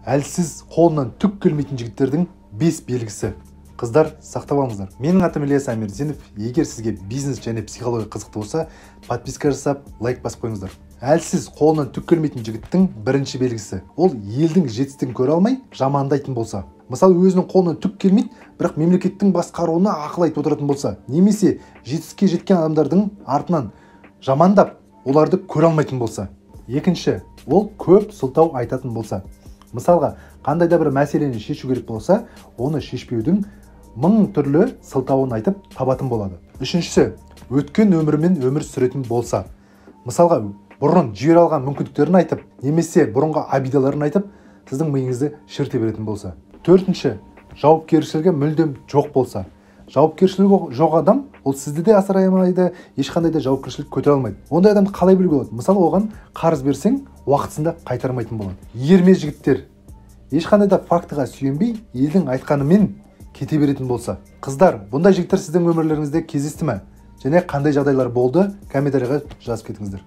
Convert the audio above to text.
Әлсіз, қолынан түк келмейтін жігіттердің 5 белгісі. Қыздар, сақтап алыңыздар. Менің атым Ильяс Амирзинов. Егер сізге бизнес және психология қызықты болса, подписка жасап, лайк басып қойыңыздар. Әлсіз, қолынан түк келмейтін жігіттің бірінші белгісі. Ол елдің жетістігін көре алмай, жамандайтын болса. Мысалы, өзінің қолынан түк келмейді, бірақ мемлекеттің басқаруына ақыл айтып отыратын болса, немесе жетістікке жеткен адамдардың артынан жамандап, оларды көре алмайтын болса. Екінші, ол көп сылтау айтатын болса. Мысалға, қандай да бір мәселені шешу керек болса, оны шешпеудің мың түрлі сылтауын айтып табатын болады. Үшіншісі, өткен өмірімен өмір сүретін болса. Мысалға, бұрын жібере алған мүмкіндіктерін айтып, немесе бұрынғы обидаларын айтып, сіздің миыңызды шірте беретін болса. Төртінші, жауапкершілігі мүлдем жоқ болса. Жауапкершілігі жоқ адам, ол сізді де асырай алмайды, ешқандай да жауапкершілік көтере алмайды. Ондай адамды қалай білуге болады? Мысалы, оған қарыз берсең, уақытысында қайтармайтын болады. Ерме жігіттер, ешқандай да фактыға сүйенбей, елдің айтқанымен кете беретін болса. Қыздар, бұндай жігіттер сіздің өмірлеріңізде кездесті ме? Және қандай жағдайлар болды? Комментарийға жазып кетіңіздер.